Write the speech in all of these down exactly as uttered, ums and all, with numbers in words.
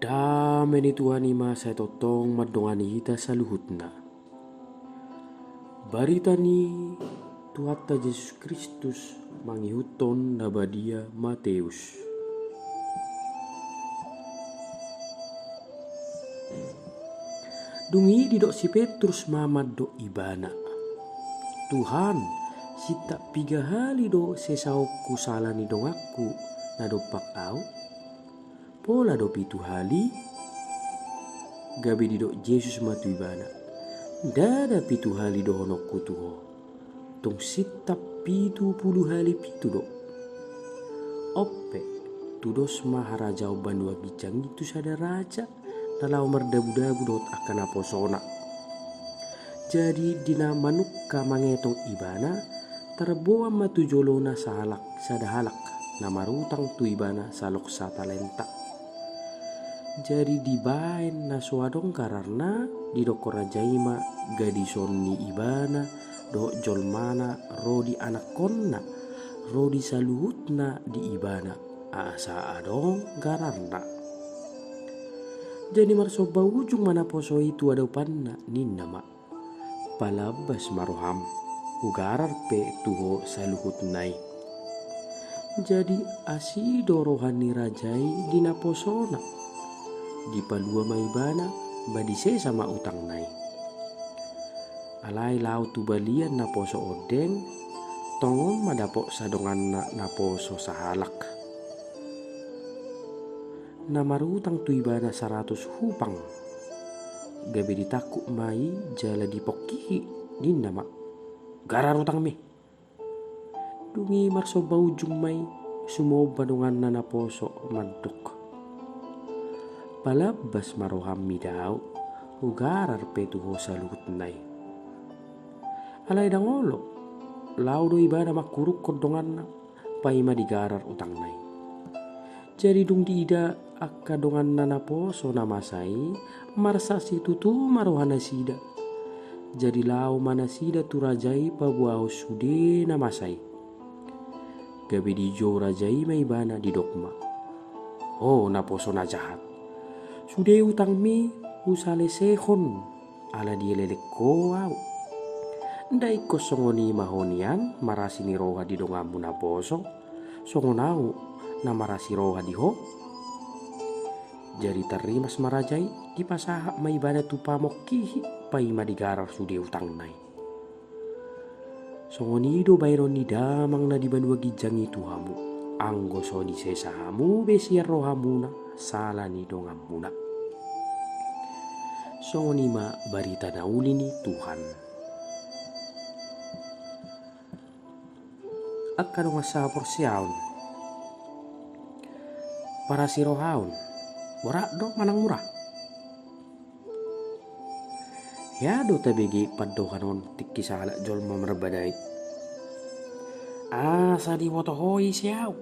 Dame ni Tuhan i ma sai tongtong mandongani hita saluhutna. Barita ni Tuhanta Jesus Kristus mangihuthon na badia Mateus. Dung i didok si Petrus ma mandok ibana, "Tuhan, sintap piga hali do sesaonku sala ni donganku na dompak ahu? Pola do pitu hali?" Gabe didok Jesus ma tu ibana, "Ndada pitu hali dohononku tu ho, tung sintap pitu pulu hali pitu do." On pe, tudos ma harajaon banua ginjang i tu sada raja na laho mardabudabu dohot angka naposona. Jadi di na manungka mangetong ibana, tarboan ma tu jolona sahalak, sada halak na marutang tu ibana salong satalenta. Jadi dibaen na so adong gararna, didokkon raja i ma gadison ni ibana dohot jolmana ro di anakkonna, ro di saluhutna di ibana, asa adong gararna. Jadi marsomba ujung ma naposo i tu adopanna, ninna ma, "Palambas ma roham, hugarar pe tu ho saluhutna i." Jadi asi do roha ni raja i di naposona, dipalua ma ibana, ba disesa ma utangna i. Alai laho tu balian naposo ondeng, tongon ma dapot sadonganna naposo sahalak na marutang tu ibana saratus hupang. Gabe ditangkup ma i jala dipongkihi, ninna ma, "Garar utangmi." Dung i marsomba ujung ma i, sumomba donganna naposo mandok, "Palambas ma roham mida ahu, hugarar pe tu ho saluhutna i." Alai ndang olo, laho do ibana manghurukkon donganna, paima digarar utangna i. Jadi dung diida angka donganna naposo na masa i, marsasitutu ma rohanasida. Jadi laho ma nasida tu raja i paboahon sude na masa i. Gabe dijou raja i ma ibana, didok ma, "Ho naposo na jahat, sude utangmi husalesehon ala dieleleng ho ahu. Nda ingkon songon i ma ho nian marasi ni roha di donganmu naposo, songon ahu na marasi roha di ho?" Jadi tarrimas ma raja i, dipasahat ma ibana tu pamongkihi, paima digarar sude utangna i. Songon i do baenon ni Damang na di banua ginjang i tu hamu, anggo so disesa hamu be sian rohamuna sala ni donganmuna. Songon i ma barita na uli ni Tuhan. Angka dongan sahaporseaon, parasirohaon, borat do manang mura? Hea do tabege pandohan on tingki sahalak jolma marbadai? Asa diboto ho ise ahu,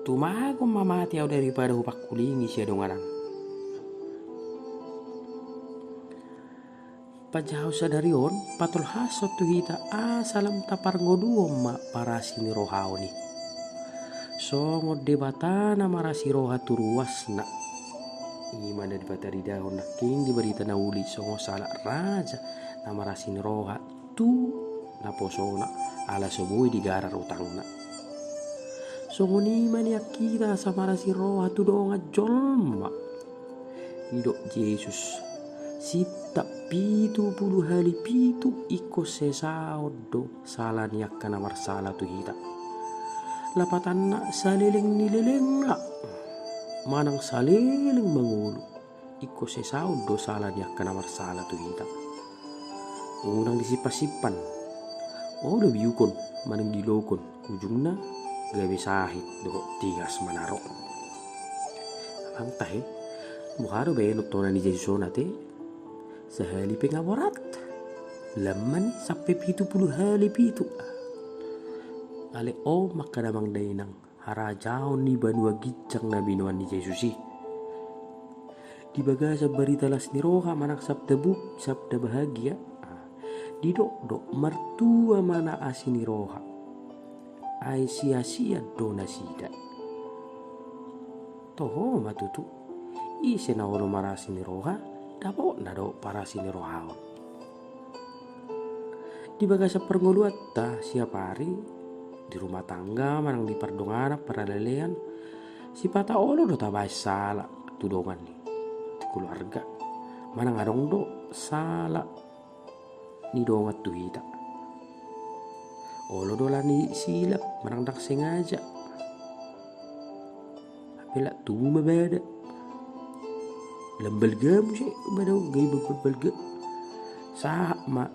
tumagon ma mate ahu daripada hupangkulingi siadong anak. Panjahahon sadari on patolhashon tu hita asa lam taparngoluhon ma parasi ni rohaon i. Songon Debata na marasi roha tu ruasna, i ma na dipataridahon nangkin di barita na uli songon sahalak raja na marasi ni roha tu naposona ala so boi digarar utangna. Songon i ma nian hita asa marasi roha tu dongan jolma. Didok Jesus, sintap pitu pulu hali pitu ingkon sesaon do sala ni angka na marsala tu hita. Lapatanna saleleng ni lelengna manang saleleng mangolu, ingkon sesaon do sala ni angka na marsala tu hita. Unang disimpansimpan. Olo biukon manang gilokon, ujungna gabe sahit dohot tigas manaro. Amang tahe, boha do baenon tona ni Jesus on ate? Sahali pe nga borat. Lam ma ni sampe pitu pulu hali pitu. Alai on ma angka damang dainang, harajaon ni banua ginjang na binoan ni Jesus i. Di bagasan barita las ni roha manang sabda buk, sabda bahagia, didok do martua ma na asi ni roha, ai siasian do nasida. Toho ma tutu, ise na olo marasi ni roha, dapotna do parasi ni roha on. Di bagasan parngoluanta siap ari, di rumah tangga manang di pardonganan paralelean, sipata olo do tabaen sala tu dongan i, tu keluarga, manang adong do sala ni dongan tu hita. Olo do ala ni silap manang ndang sengaja. Hape lak tubu ma bada. Lam balga muse bada on gabe balga. Sahat ma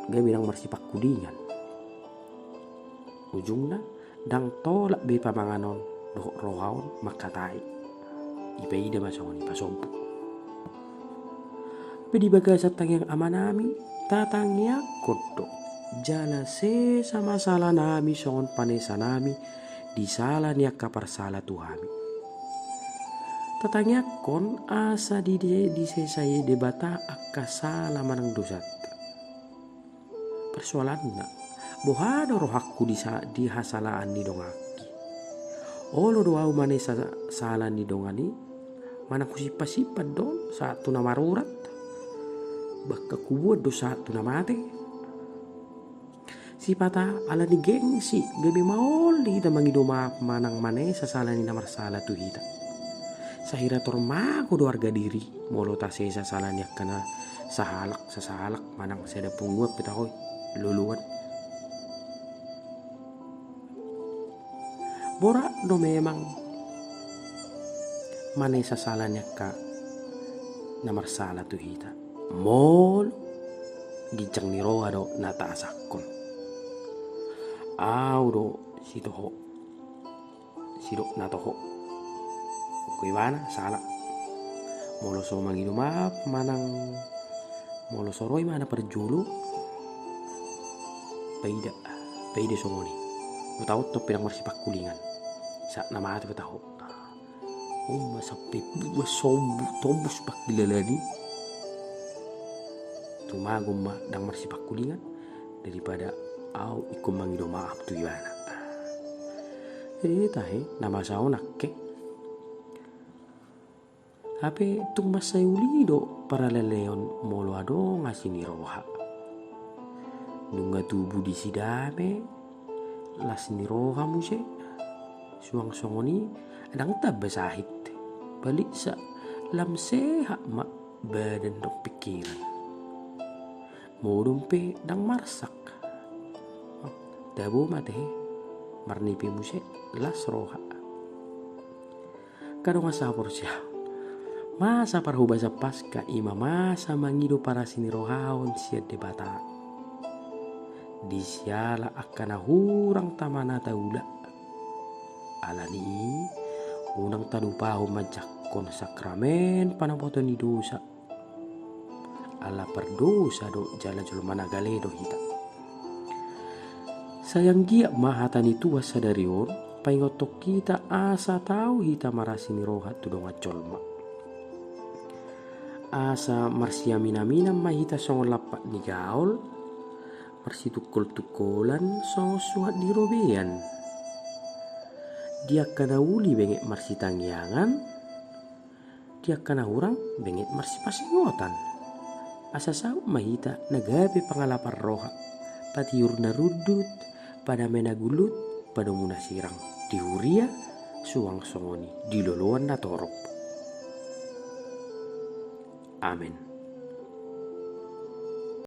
gabe ndang marsipangkulingan. Ujungna ndang tolap be pamangan on dohot roha on mangkatai. Ipaida ma songon i pasombu. Pe di bagasan tangiang amanami, tatangiangkon do jala sesa ma salanami songon panesanami di sala ni angka parsala tu hami. Tatangiangkon asa di, di, disesa i Debata angka sala manang dosanta. Persoalanna, boha do rohangku di sa-, di hasalaan ni donganki? Olo do ahu manesa sala ni dongan i, manang husimpansimpan do on sahat tu na marurat, bahkan hubuat do sahat tu na mate. Sipata ala ni gengsi gabe maol di hita mangido maaf manang manesa sala ni na marsala tu hita. Sahira tor mago do arga diri molo tasesa sala ni angka na sahalak, sasahalak manang sada punguan pe taho i, loloan. Borat do memang manesa sala ni angka na marsala tu hita molo ginjang ni roha do na taasahon. Ahu do sitoho, sidok na toho. Anggo ibana sala. Molo so mangido maaf manang molo so ro ibana parjolo, paida, paida songon i. Utaon pe ndang marsipangkulingan. Saat na mate pe taho. On ma sampe buas sombu tombus pangkilalaan i. Tumagon ma ndang marsipangkulingan daripada ahu ingkon mangido maaf tu ibana. Eh, tahe, na masa on angke. Hape tung mansai uli do paraleleon molo adong asi ni roha. Nunga tubu disi dame, las ni roha muse. Suang songon i, ndang tamba sahit. Baliksa, lam sehat ma badan dohot pingkiran. Modom pe ndang marsak. Tabo ma tahe, marnipi muse, las roha. Angka dongan sahaporseaon, masa parhobasan Paskah i ma masa mangido parasi ni roha on sian Debata. Di siala angka na hurang tama na taula. Ala ni i, unang talupahon manjangkon sakramen panapoton ni dosa. Ala pardosa do jala jolma na gale do hita. Sai anggiat ma hata ni Tuhan sadari on paingothon hita asa tau hita marasi ni roha tu dongan jolma. Asa marsiaminaminan ma hita songon lampak ni gaol, marsitungkoltungkolan songon suhat di robean. Di angka na uli benget marsitangiangan, di angka na hurang benget marsipasingotan. Asa saut ma hita na gabe pangalapan roha, patiur na rundut, padame na gulut, padomu na sirang, di huria suang songon i di loloan na torop. Amen.